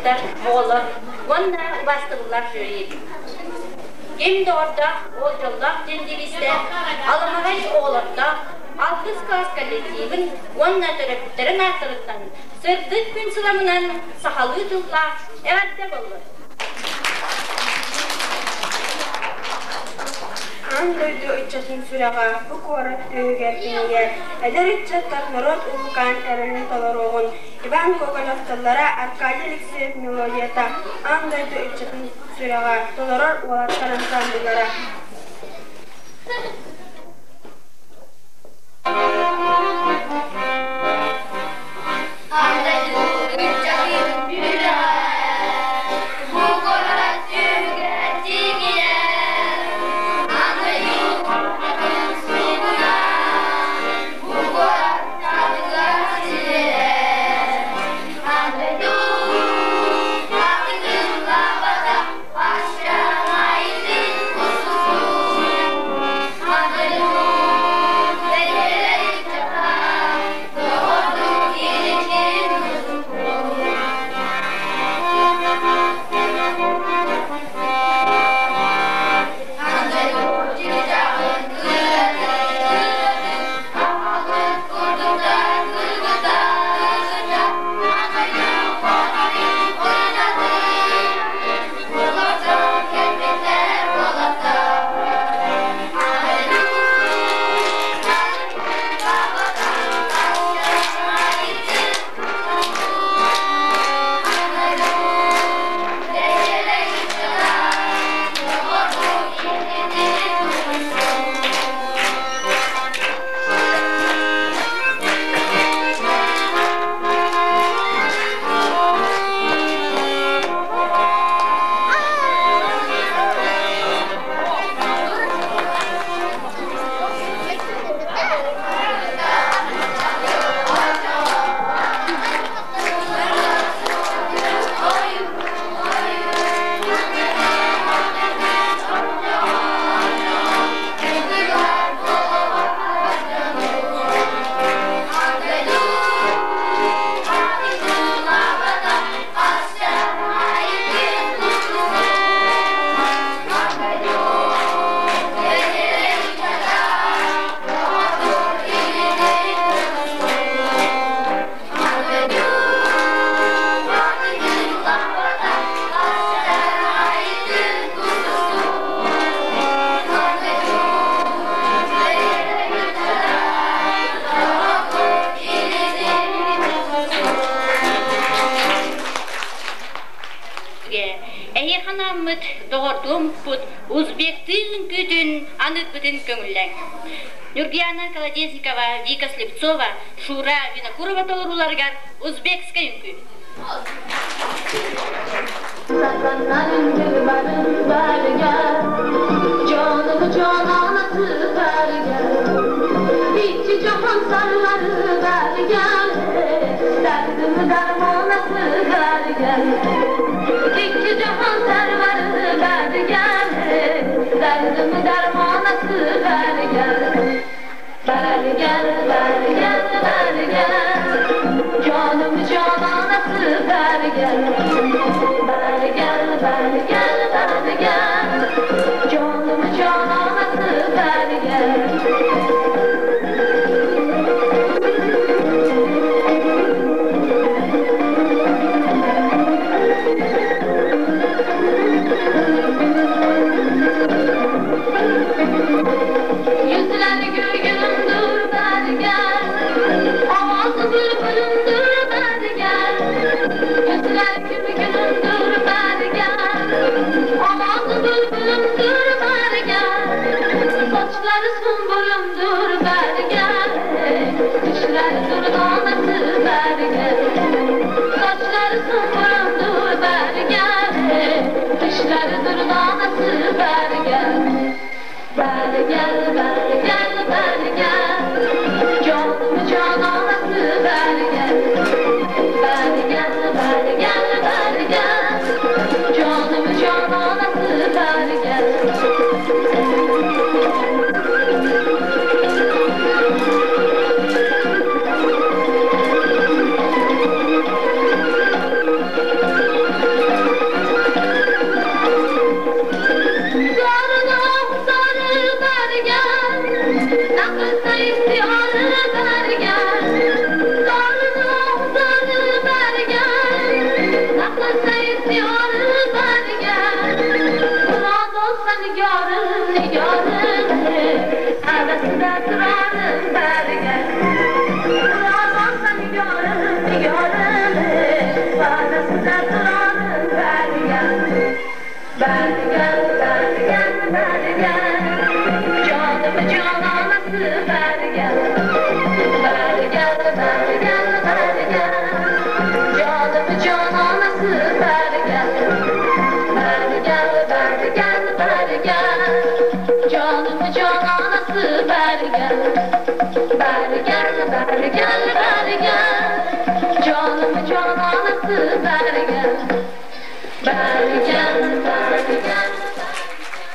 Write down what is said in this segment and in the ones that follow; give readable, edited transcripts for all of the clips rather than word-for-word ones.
кыргыттар, оҕолор уонна убаастабыллаах жюри. Ким доҕордоох, ол дьоллоох диэн девизтээх, аламаҕай оҕолордоох, алтыс кылаас коллективын уонна төрөппүттэрин ааттарыттан сырдык күн сыламынан сахалыы тыллаах эҕэрдэ буоллун! Аан дойду ыччатын сүрэҕэ бу куорат түөһүгэр тиийэр эдэр ыччаттар норуот улуукаан эрэлин толоруоҕун Иван Гоголев тыллара, Аркадий Алексеев мелодията аан дойду ыччатын сүрэҕэ толорор уолаттар ансаамбыллара. Аан дойду ыччатын сүрэҕэ бу куорат түөһүгэр тиийэр Аан дойду ыччатын сугуна бу куорат таатыгар сирэр Аан дойду таатыгын лаабата Пашамайдын кусусун Аан дойду бэйэлэр ыччата Доҕордуу илиҥин Эһиэхэ анааммыт доҕордуоммут узбектыы үҥкүүтүн аныырбытын көҥүллээҥ. Нюргияна Колодезникова, Вика Слепцова, Шура Винокурова толорууларыгар узбекскай үҥкүү.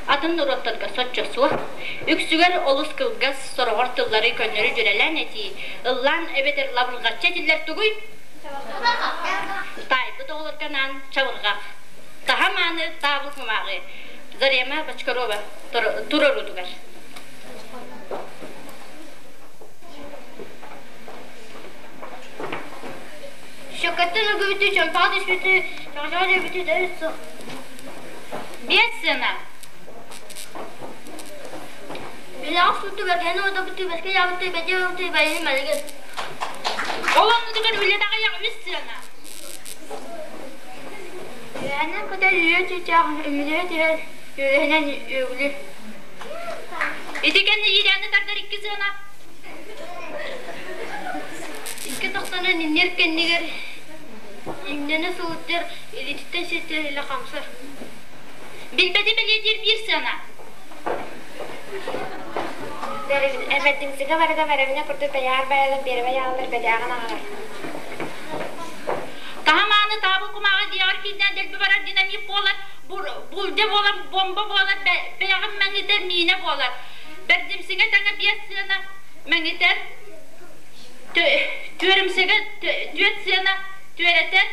Атын норуоттарга соччо суох, үксүгэр олус кылгас, сороҕор тыллары көннөрү дьүрэлээн этии, ыллаан эбэтэр лабырҕаччы этиллэр тугуй? Таайбыт оҕолорго анаан чабырҕах. Таһа мааны таабыл кумааҕы. Зарема Бочкарова туруорутугар. Шөкөттөн өгүбүтү, чөмпөҕө түспүтү, чөҕөчөҕө түспүтү дөрүс суох. Биэс сыана. Билэҕэ сууту бэргэһини уотабытыы, бэскэ яабытыы, бэдиэ ылытыы, бэйини мэлигин. Ол оннутугар үлэ даҕайах үс сыана. Үөһэнэн көтөр үө чыычаах, үмүрүһэ түһэр, үөһэнэн үөгүлүр. Ити кэннэ иирээни тардар икки сыана. Икки тохтонон иннир кэннигэр иҥнэнэ сылдьар илиититтэн сиэттэр илэ хамсар. Билбэти бэлиэтиир биир сыана. Эбэрдимсигэ барыга бэрэбинэ курдук бэйэҕэр байалар биэрэбэй аҕалар бэдээҕин аҕалар. Таһамааны таабыл кумааҕы диэҕэр киирдээн дэлби барар динамит буолар, булдьа буолар, бомба буолар, бэйэҕин мэҥитэр миинэ буолар. Бэрдимсигэ тэҥэ биэс сыана мэҥитэр, түөрүмсэгэ түөрт сыана түөрэтэр.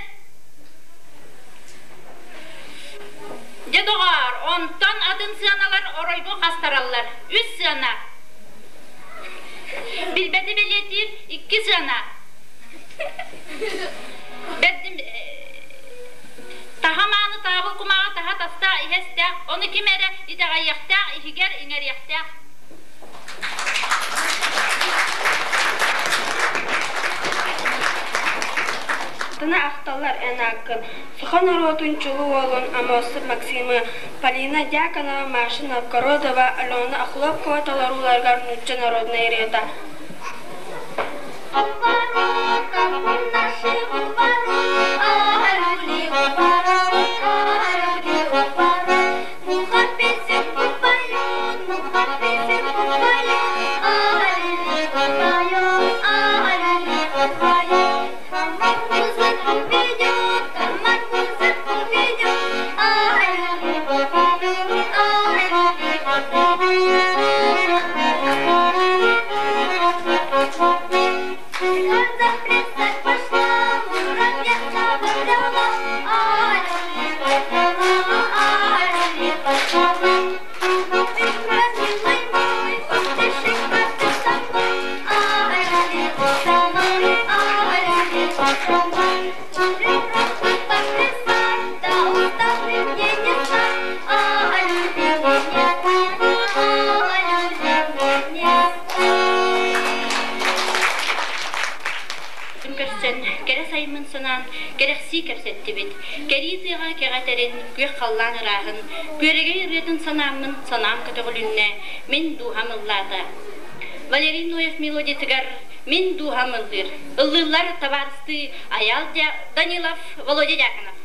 Дьэ доҕоор, онтон атын сыаналар оройго хастараллар. Үс сыана. Билбэти бэлиэтиир икки сыана. Бэрдим таһа мааны таабыл кумааҕы таһа тастаах иһэстээх, ону ким эрэ итэҕэйиэхтээх, иһигэр иҥэриэхтээх. Тына ахталлар эн ааккын, саха норуотун чулуу уолун Амосов Максимы, Полина Дьяконова, Маша Новгородова, Алена Охлопкова толорууларыгар нуучча народнай ырыата. Көрсөн, кэрэ саймын санаан, кэрэхсии кэпсэттибит. Кэрии тыаҕа кэҕэтэрин, күөх халлаан ырааһын, күөрэгэй ырыатын санааммын санаам көтөҕүлүннэ, мин дууһам ыллаата. Валерий Ноев мелодиятыгар «Мин дууһам ыллыыр». Ыллыыллар табаарыстыы Айаал Данилов, Володя Дьяконов.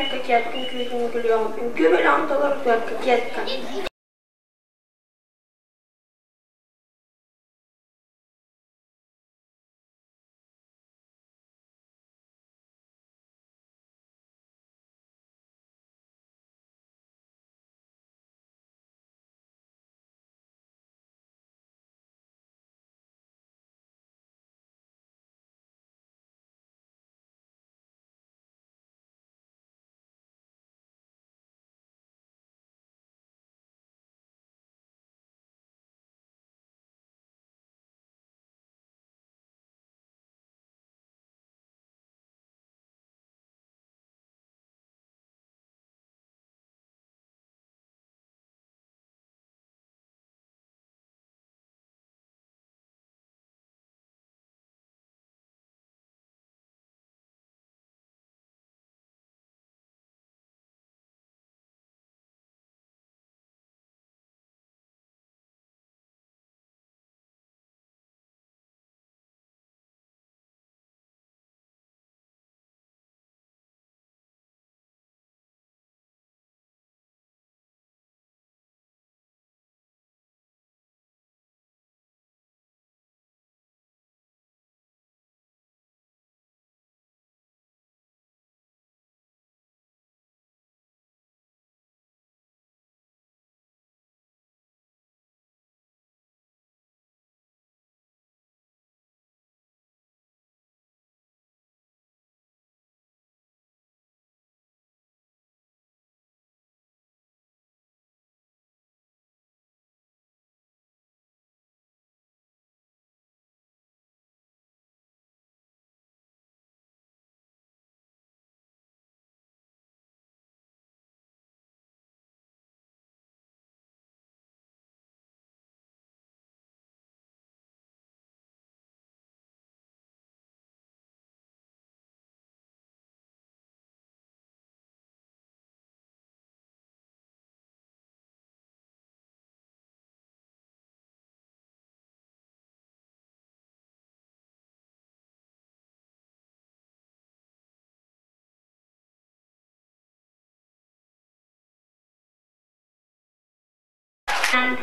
кэлэн кокетка үҥкүүтүн үҥкүүлүөҕүҥ, үҥкүү бөлөҕүн толорутугар кокетка.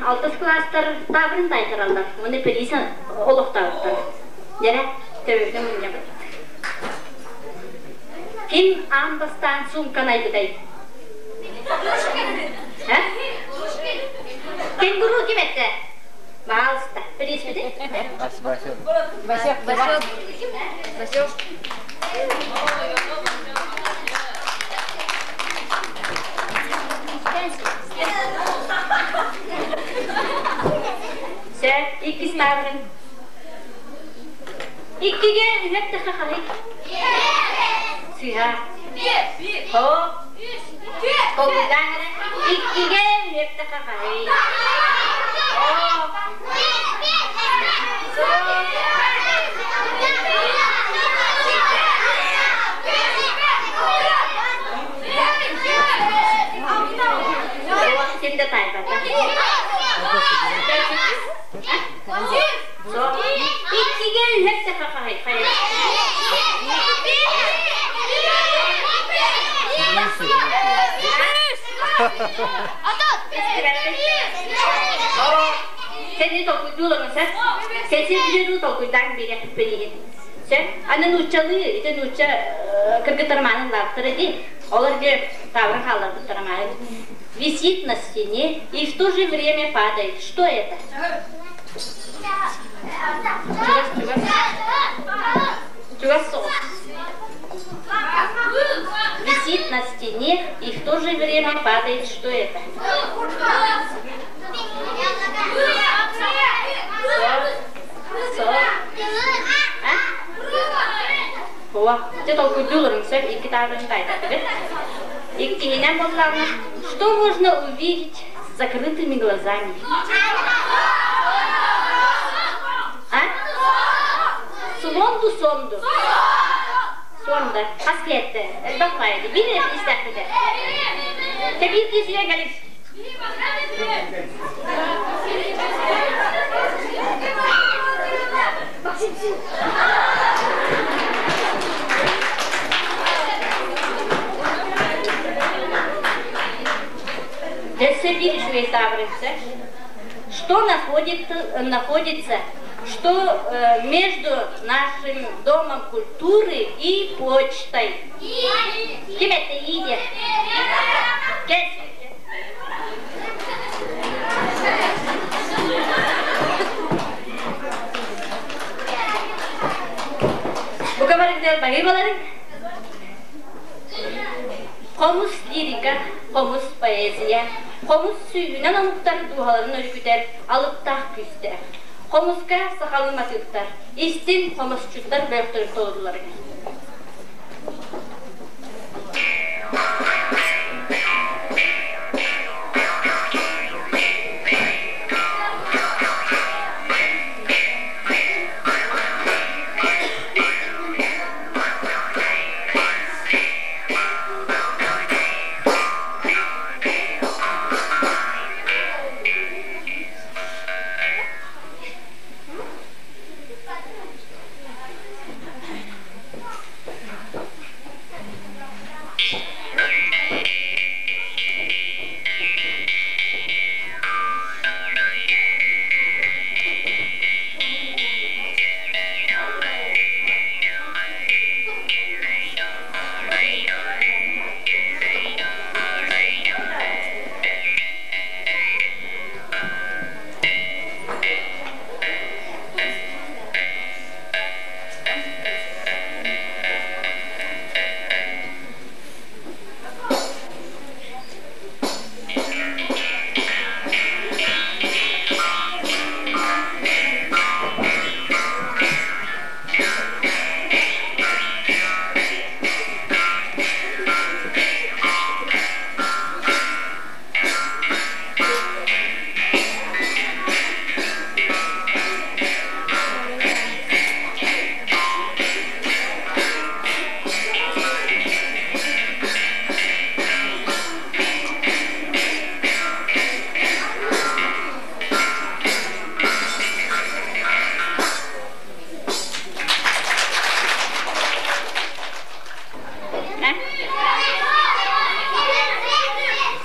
Алтыс кылаастар таабырын таайтараллар уонна пелиса олохтоохтор. Дьэрэ, төбөбүтүн мунньабыт. Ким аан бастаан суумканы айбытай? Э? Кенгуру ким этте? Пожалуйста, пелиспити. Васек. Васек. Васек. Сэ, иккис таабырын. Иккигэ үһэк тэхэ хаһый? Сыһа. Хо. Толкуйдаан эрэ. Иккигэ үһэк тэхэ хаһый? О. Ким да таайбата. Иккигэ үһэк тэхэ хаһый? Хайа. Сени толкуйдуулаҥын сэр. Сен билиэн толкуйдаан биэриэхпит Сен аны нууччалыы ити нуучча кыргыттар маанын лаахтар ди. Олор же таврын хаалларбыттар маанын. Висит на стене и в то же время падает. Что это? Чугас, чугас. Чугас соҕус. Висит на стене и в то же время падает. Что это? Со. Со. А? Хуа. Дьэ толкуйдууларыҥ сөп икки таабырын таайтардыгыт. Иккиһинэн буоллаҕына, что можно увидеть с закрытыми глазами? А? Слонду сонду. Сонда. Хас киэтте. Элбэх баайды. Бир истэхпитэ. Тэбиир киисигэр кэлин. биир үчүгэй таабырыҥса. Что находит, находится, что между нашим домом культуры и почтой? Ким это иди? Кэс. Бука барыгдар баһыыбаларыҥ. Хомус лирика, хомус поэзия, хомус сүүһүнэн омуктар дууһаларын өрүкүтэр алыптаах күүстээх. Хомуска сахалыы матыыптар, истин хомусчуттар бөлөхтөрүн толорулар.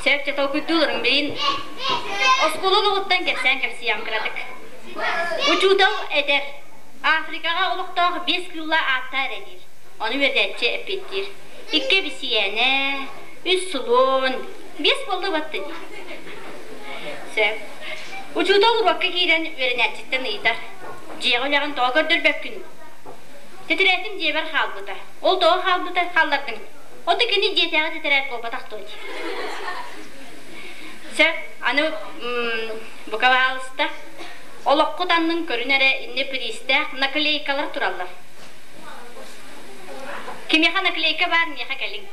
Сөп толкуйдууларым бэйин оскуола олоҕуттан кэпсээн кэпсиэм кыратык. Учуутал этэр, Африкаҕа олохтоох биэс кыылла ааттаа эрэ диир. Ону үөрдээччи эппиэттиир. Икки эбисийээнэ, үс сулуон, биэс буолла батта диир. Сөп. Учуутал уруокка киирэн үөрэнээччиттэн ыйытар. Дьиэҕэ үлэҕин тоҕо көрдөрбөккүн? Тэтэрээтим дьиэбэр хаалбыта. Ол тоҕо хаалбыта хааллардыҥ? Ото кини дьиэтээҕи тэтэрээт буолбатах дуо дии. Сөп, аны бука баалыста. Олоххут аннын көрүн эрэ иннэ бириистээх наклейкалар тураллар. Кимиэхэ наклейка баар, миэхэ кэлиҥ.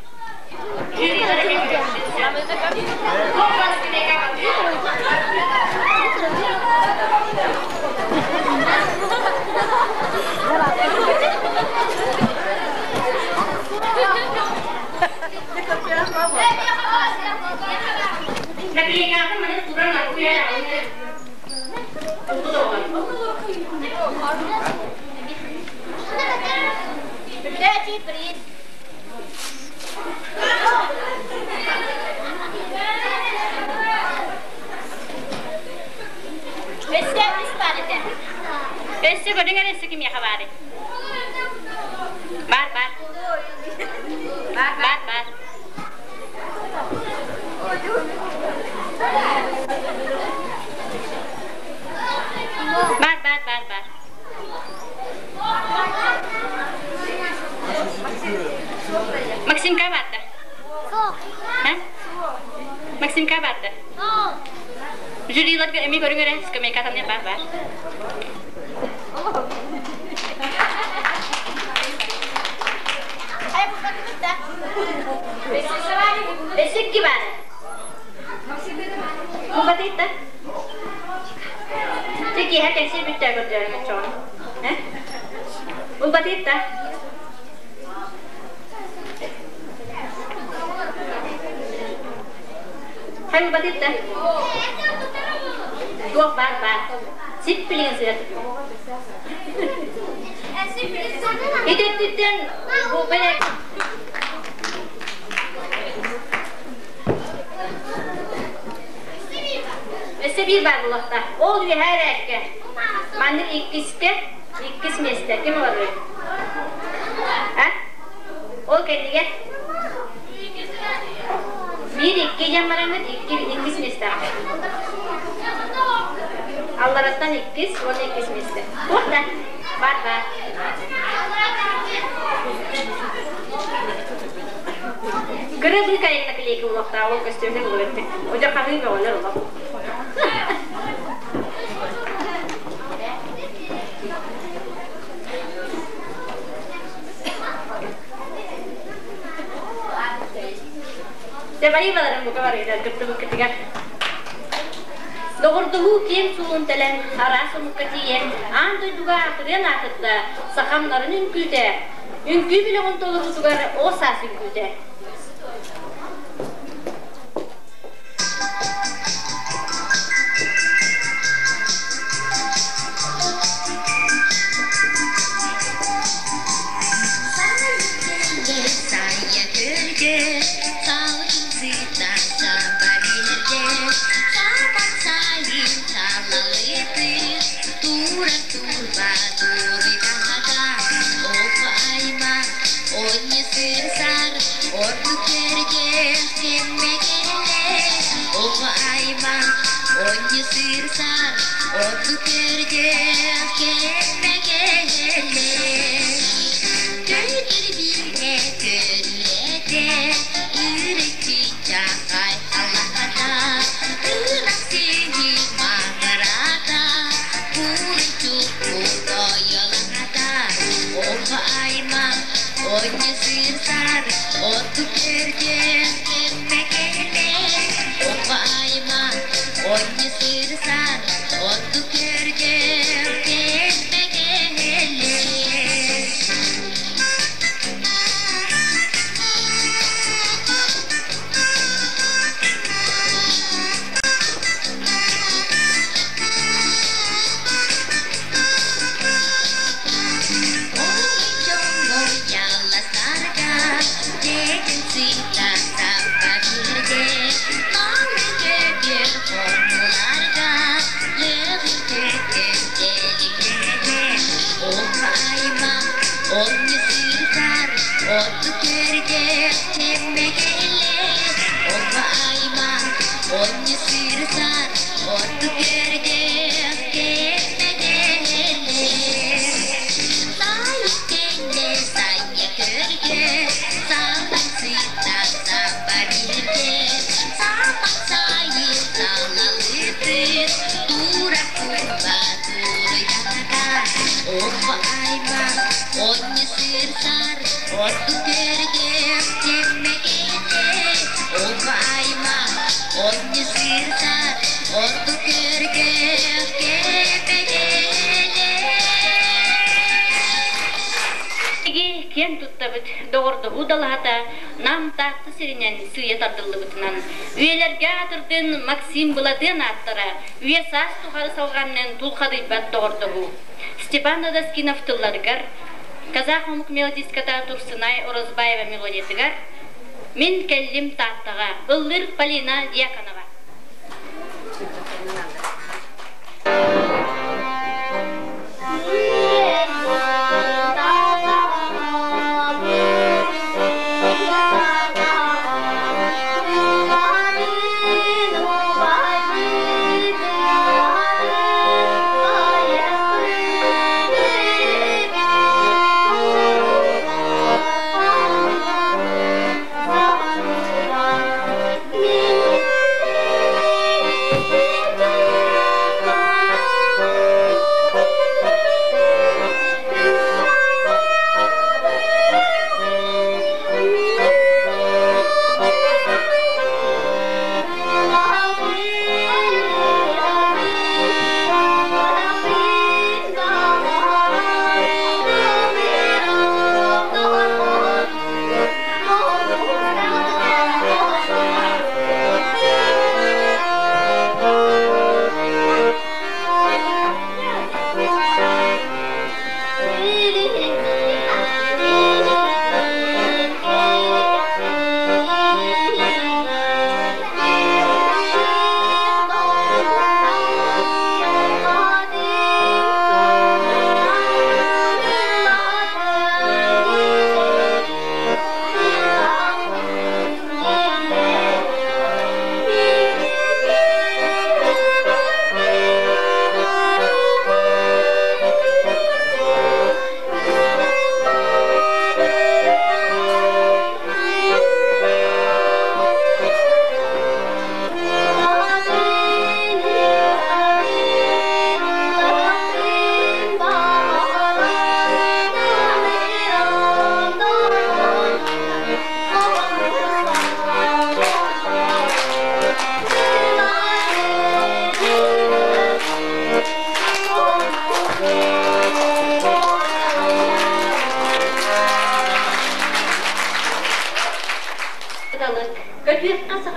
Наклейкаҕын маны туран Третий приз. Өссө үс баар этэ. Өссө көрүҥ эрэ өссө кимиэхэ баарый? Бар, бар. Бар, бар, бар. Бар, бар, бар, бар. Максимка барда. А? Максимка барда. Жюриларга эми көрүҥ эрэ, скамейкатаны бар, бар. Өссө бар. Мукатыйта. Тикиһэ кэлсир бүттэ көрдөрөм очоҕун. Улбатыйта. Хай улбатыйта. Туох бар бар. Сип билигин сыат. Итеттиттен бу бэлэк Өссө биир баар буолуохтаах. Ол үөһээ эрээккэ. Маннык иккискэ, иккис миэстэ. Ким олоруй? А? Ол кэннигэр биир икки диэн бараҥҥыт икки иккис миэстэҕэ. Аллараттан иккис уонна иккис миэстэ. Туох да? Бар бар. Кыра быыкайын наклейка буолуохтаах, ол көстүөнэ булар эбит. Одьо хаһыы бөҕөлөр олох. Дьэ, баларым бука барыгыдар кыттыбыккытыгар. Доҕордоһуу киэҥ суолун тэлэн, араас омукка тиийэн, аан дойдуга аатырыан аатырда сахамнарын үҥкүүтэ, үҥкүү бөлөҕүн толоруутугар оҕо саас үҥкүүтэ. Киэн туттабыт доҕордоһуу далаһата Нам Таатта сиринэн сыыйа тардыллыбытынан, үйэлэргэ аатырдын Максим Былатыан ааттара үйэ-саас тухары салҕаннын тулхадыйбат доҕордоһуу. Степан Дадаскинов тылларыгар, казах омук мелодистката Турсынай Орозбаева мелодиятыгар «Мин кэллим Тааттаҕа» ыллыыр Полина Дьяконова.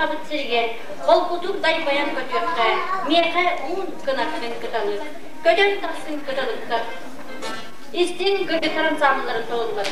Сахабыт сиригэр холкутук дайбайан көтүөххэ, миэхэ уун кынаттын кыталык, көтөн тахсын кыталыктар. Истиҥ кыргыттар ансаамбылларын толоруллар.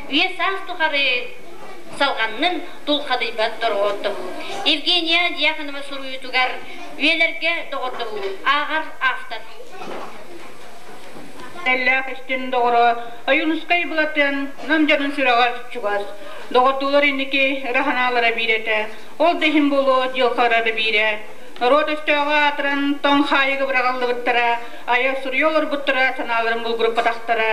Үйэ саас тухары салҕаннын тулхадыйбат дорҕоотторуу. Евгения Дьяконова суруйуутугар үйэлэргэ доҕордоһуу ааҕар автор. Эллээх истин доҕоро Ойуунускай Былатыан Нам дьонун сүрэҕэр чугас. Доҕордуулар инники ыра санаалара биир этэ. Ол да иһин буолуо дьылҕалара да биирэ. Норуот өстөөҕө аатыран тоҥ хаайыга быраҕыллыбыттара, айа суруйа олорбуттара санааларын булгуруппатахтара.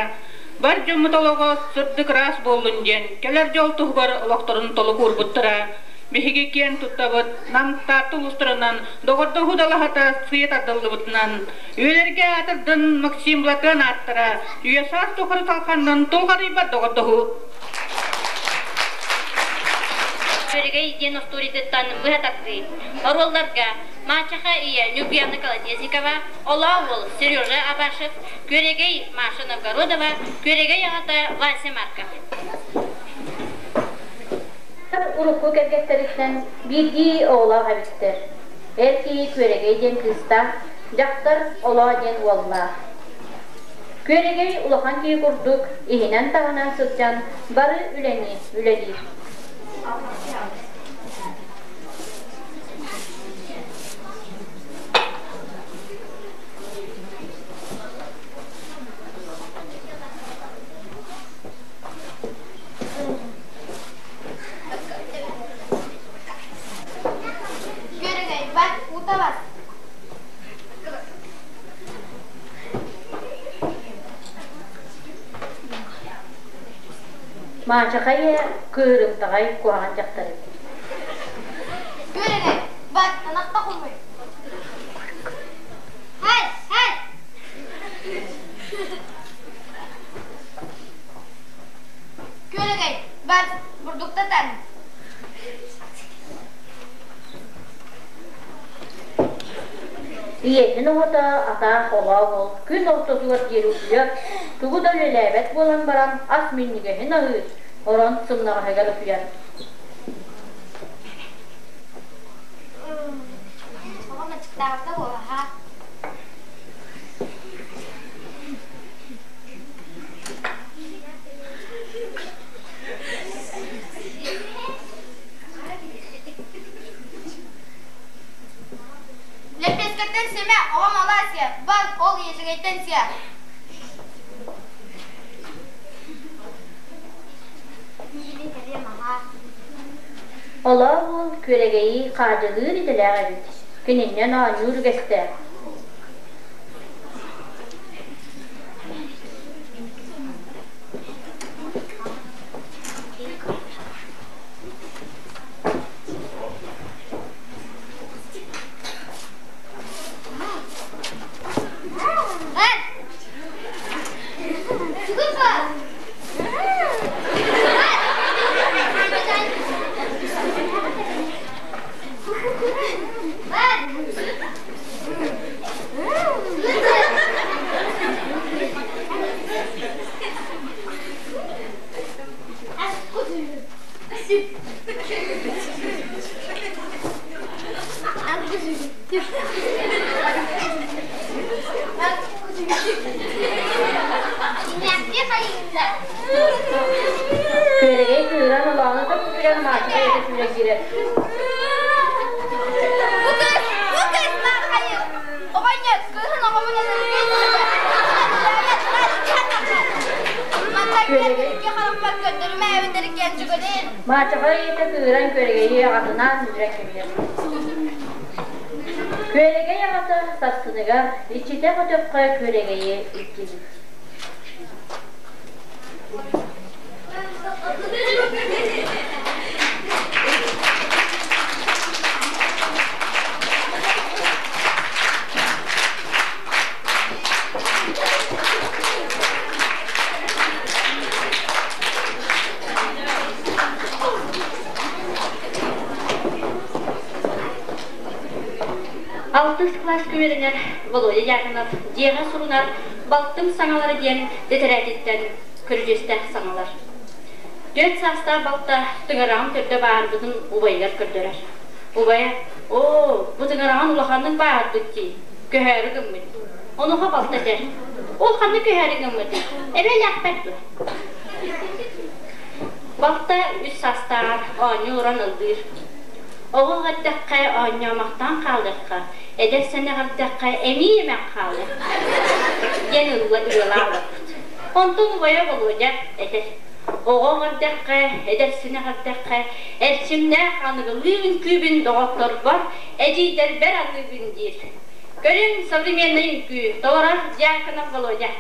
Бар дьоммут олоҕо сырдык ыраас буоллун диэн, кэлэр дьол туһугар олохторун толук уурбуттара. Биһиги киэн туттабыт, Нам Таатта улуустарынан доҕордоһуу далаһата сыыйа тардыллыбытынан, үйэлэргэ аатырдын Максим Блатыан ааттара, үйэ-саас тухары салханнын тулхадыйбат доҕордоһуу. Күөрэгэй диэн остуоруйатыттан быһа тардыы. Оруолларга Мачеха ийэ Ньургуяна Колодезникова, Олоо уол Сережа Абашев, Күөрэгэй Маша Новгородова, Күөрэгэй аҕата Вася Марков. Урукку кэргэттэриттэн биирдии оҕолоох эбиттэр. Эр киһи Күөрэгэй диэн кыыстаах, дьахтар Олоо диэн уоллаах. Күөрэгэй улахан киһи курдук иһинэн-таһынан сылдьан бары үлэни үлэлиир. Күөрэгэй бар, уута бар. Маачахай кыырымтаҕай куһаҕан дьахтар эбит. Күөрэгэй бар, танахта хомуй. Хай, хай! Күөрэгэй бар, бурдукта тан. Ийэтин оҕото атаах олоох уол күн ортотугар диэри утуйар, тугу да үлэлээбэт буолан баран ас минньигэһин аһыыр, орон сымнаҕаһыгар утуйар. Оҕом аччыктаабыта буолаха. Лэппиэскэттэн симэ, оҕом Аласия, бар, ол иэдьэгэйтэн сиэ. Миигин кэлиэм аһаа. Олоо уол күөрэгэйи хаадьылыыр идэлээх эбит, кининнэн оонньуур үгэстээх. Онтон Маачаха ийэтэ сүүрэн киирэр. Бу кыыс, бу кыыс баар хайыр. Оҕонньор, кыыһын оҕобун Маачаха ийэтэ кыыран күөрэгэйи аҕатынаан үүрэн кэбиһэр. Күөрэгэй аҕата сарсыныгар иччитэх өтөххө күөрэгэйи илдьибит. Алтыс кылааска үөрэнэр Володя Дьяконов дьиэҕэ сурунар «Балтым саҥалара» диэн тэтэрээтиттэн көрүдьүөстээх саҥалар. 4 саастаах балта тыҥыраҕын төрдө баарбытын убайыгар көрдөрөр. Убайа, «Оо, бу тыҥыраҕын улаханнык бааһырбыт дии, көһөөрү гыммыт». Онуоха балта этэр, «Ол ханна көһөөрү гыммытый, эбэ элээхпэт дуо?» Балта 3 саастааҕар оонньуу уран ыллыыр. Оҕо эрдэххэ оонньоомохтоон хаалыахха, эдэр сэнэх эрдэххэ эмиий эмэх хаалыахха диэн ылла ыллаабыт. Онтон убайа Володя этэр: Оҕо эрдэххэ, эдэр сэнэх эрдэххэ, эрчимнээх аныгылыы үҥкүүбүн доҕотторбор, эдьиийдэрбэр аныыбын диир. Көрүҥ современный үҥкүү, толорор Дьяконов Володя.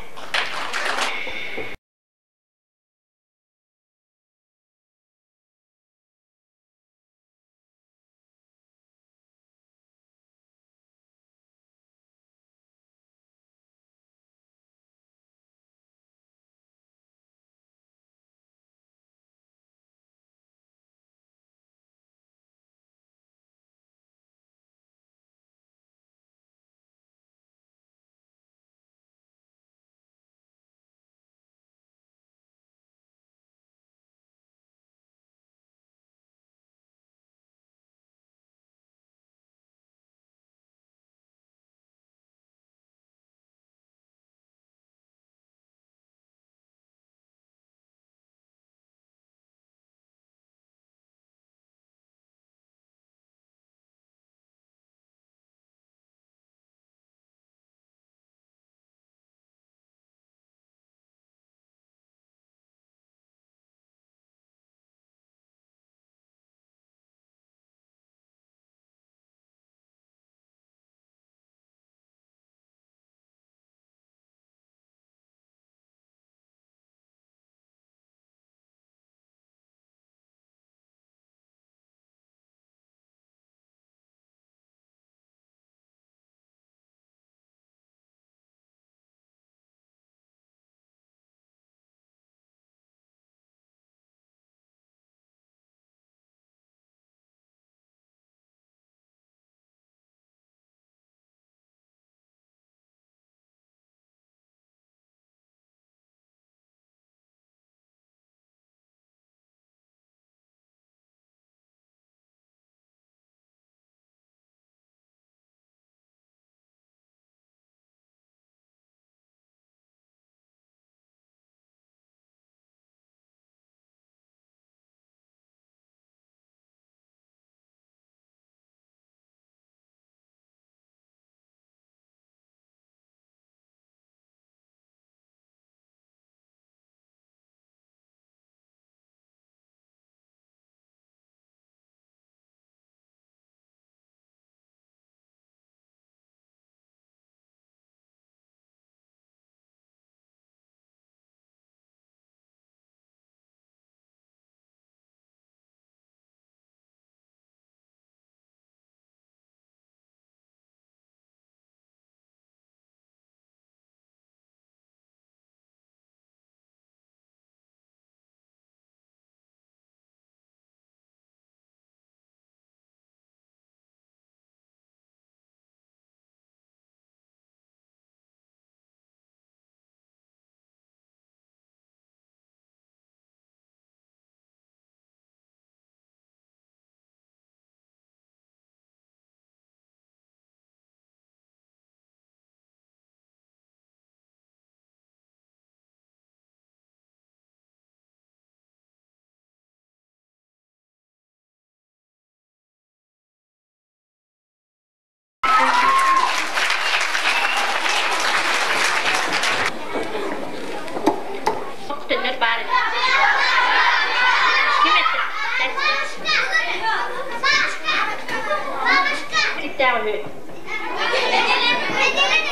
үһү?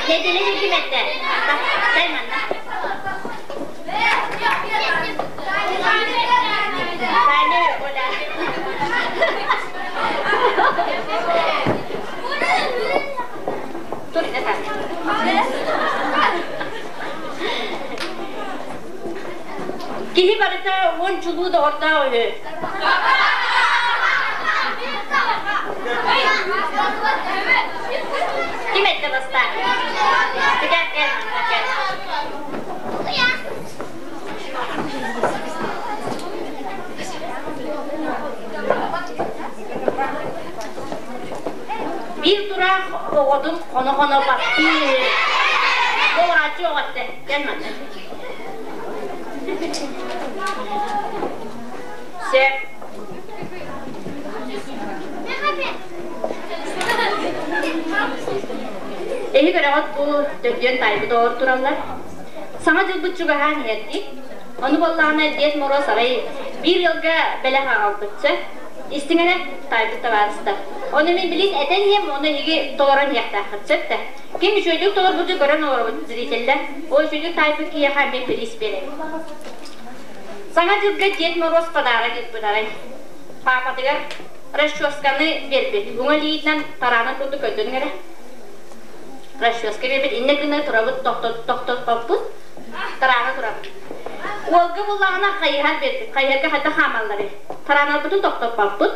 Нэдиэлэ ким эттэ? Тай манна. Таня, Оля. Тур это. Киһи барыта уон чулуу доҕордоох үһү. Ким этте бастаан? Кэл, кэл, кэл. Биир тураах оҕотун хоно-хоно баттыы Оҕааччы оҕо этте. Кэл манна. Сөп. Эһи көрөҕүт бу төрдүөн таайбыт оҕолор тураллар. Саҥа дьылбыт чугаһаан иһэр дии. Ону буоллаҕына Дед Мороз арай биир ыалга бэлэх аҕалбыт сөп. Истиҥ эрэ, таайбыт табаарыстар. Ону мин билин этэн иһиэм, ону эһиги толорон иһиэхтээххит сөп да. Ким үчүгэйдик толорбуту көрөн олоробут зрителлэр. Ол үчүгэйдик таайбыт киһиэхэ эмиэ приз биэрэбит. Саҥа дьылга Дед Мороз подарок ыыппыт арай. Паапатыгар расческаны биэрбит. Уҥа илиитинэн тараанын курдук көрдөрүҥ эрэ. Расческа биэрбит. Иннэ гына турабыт, тохтоппоппут. Тараана турабыт. Уолга буллаҕына хайыһар биэрбит. Хайыһарга хайдах хаамалларый? Тараанарбытын тохтоппоппут.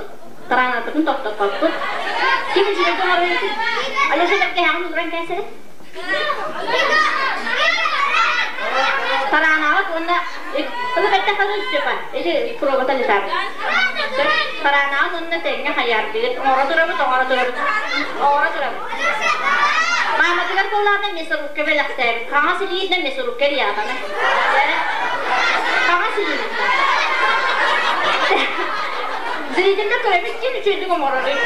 Тараанарбытын тохтоппоппут. Ким үчүгэйдик оҥорор Алеша бэргэһэҕин ууран кээсэрэ. Тараанааҕыт уонна ылы бэртэххэ Степа, или пробата летабыт. Тараанааҕыт уонна тэҥҥэ хайаардыгыт. Оҥоро турабыт, оҥоро турабыт. Оҥоро турабыт. Мааматыгар буоллаҕына мясорубка бэлэхтээбит. Хаҥас илиитинэн мясорубка эрийэҕитана. Хаҥас илиитинэн. Зрительдэр көрөбүт ким үчүгэйдик оҥороруй?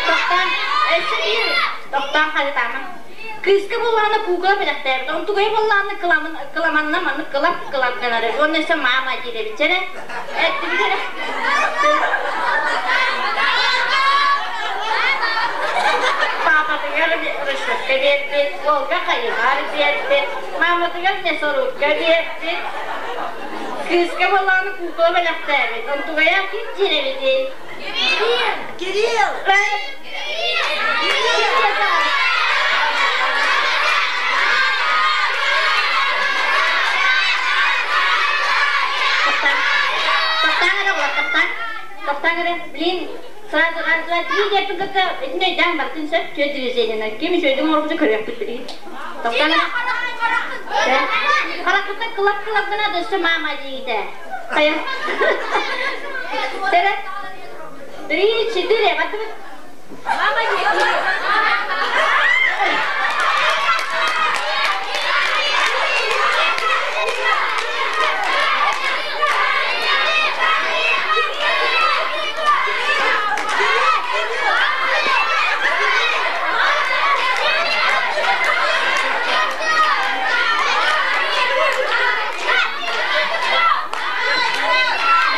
Тохтоон, өссө биир тохтоон халытаама. Кыыска буоллаҕына куукула бэлэхтээбит, онтугайа буоллаҕына кыламанна маннык кылап кылап гынар уонна өссө маама диир эбит эрэ. Эттибит эрэ. Паапатыгар расчетка биэрбит, уолга хайыһар биэрбит, мааматыгар мясорубка биэрбит. Кыыска буоллаҕына куукула бэлэхтээбит. Онтугайа ким диир эбитий? Кирилл! Кирилл! Тохтаан эрэ оҕолор, тохтаан. Тохтаан эрэ. Блин, сразу раз, два, три диэппин кытта итини өйдөөн бартын сөп, түөрт движениены. Ким үчүгэйдик оҥорбутун көрүөхпүт билигин. Тохтаан эрэ. Харахпыттан кылап-кылап гына өссө маама диигитэ. Хайа. Сэрэ. Три, четыре, бардыбыт. Мама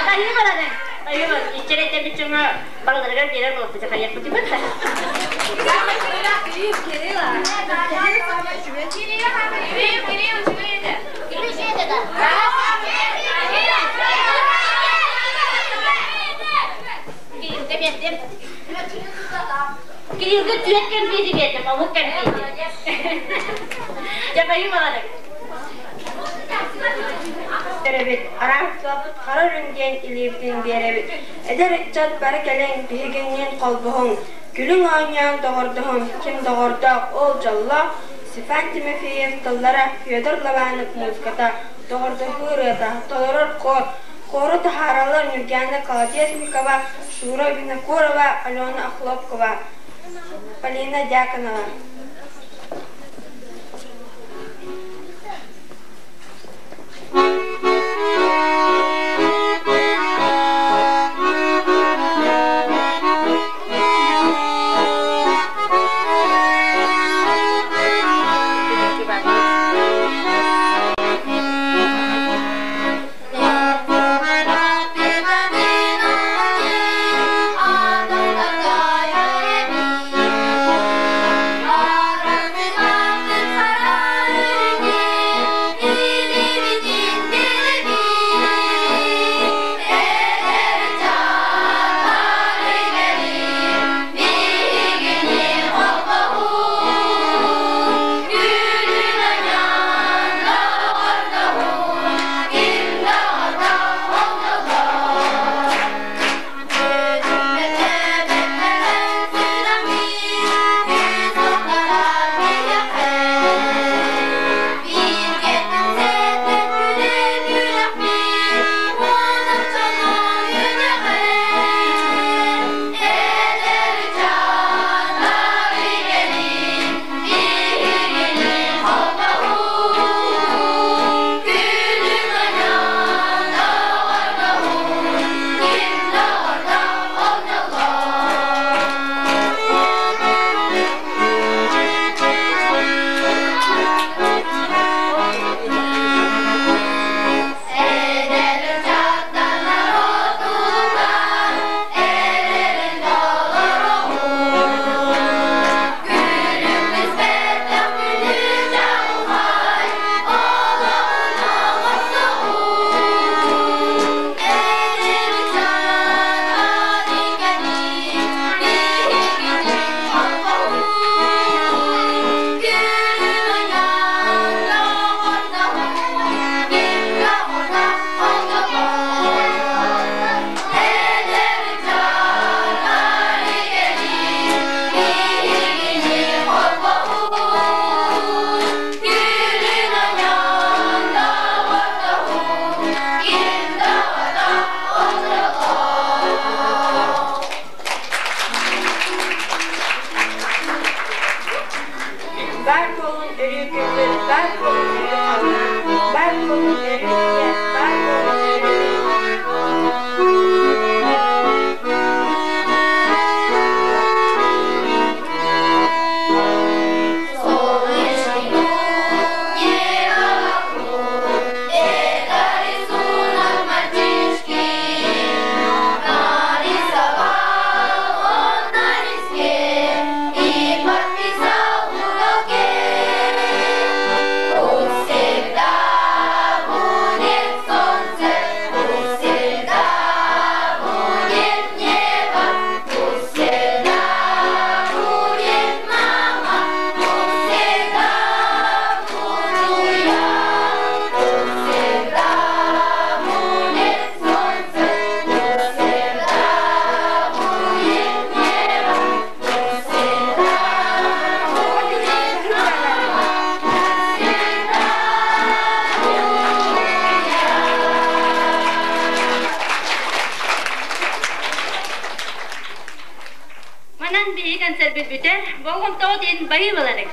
Тайыы барарын, тайыы бар. Иччэрэ биччүҥҥэ барыларыгар биэрэр буолбут хайыахпыт да. Кириллга түөрт кэмпиэти биэрдим, омук кэмпиэти. Дьэ, байыы баларыҥ. Эрэбит, араастылаппыт хара үрүҥ диэн илиибитин биэрэбит. Эдэр ыччат бары кэлиҥ, биһигинниин холбоһуҥ, күлүҥ оонньоон доҕордоһуҥ, ким доҕордоох, ол дьоллоох, Степан Тимофеев тыллара, Федор Лобанов музыката, доҕордоһуу ырыата, толорор хор, хору таһаараллар Ньургиана Колодезникова, Шура Винокурова, Алена Охлопкова, Полина Дьяконова. Манан биһиги концерт бүтэр. Болҕомтоҕут иһин баһыыбаларыҥ.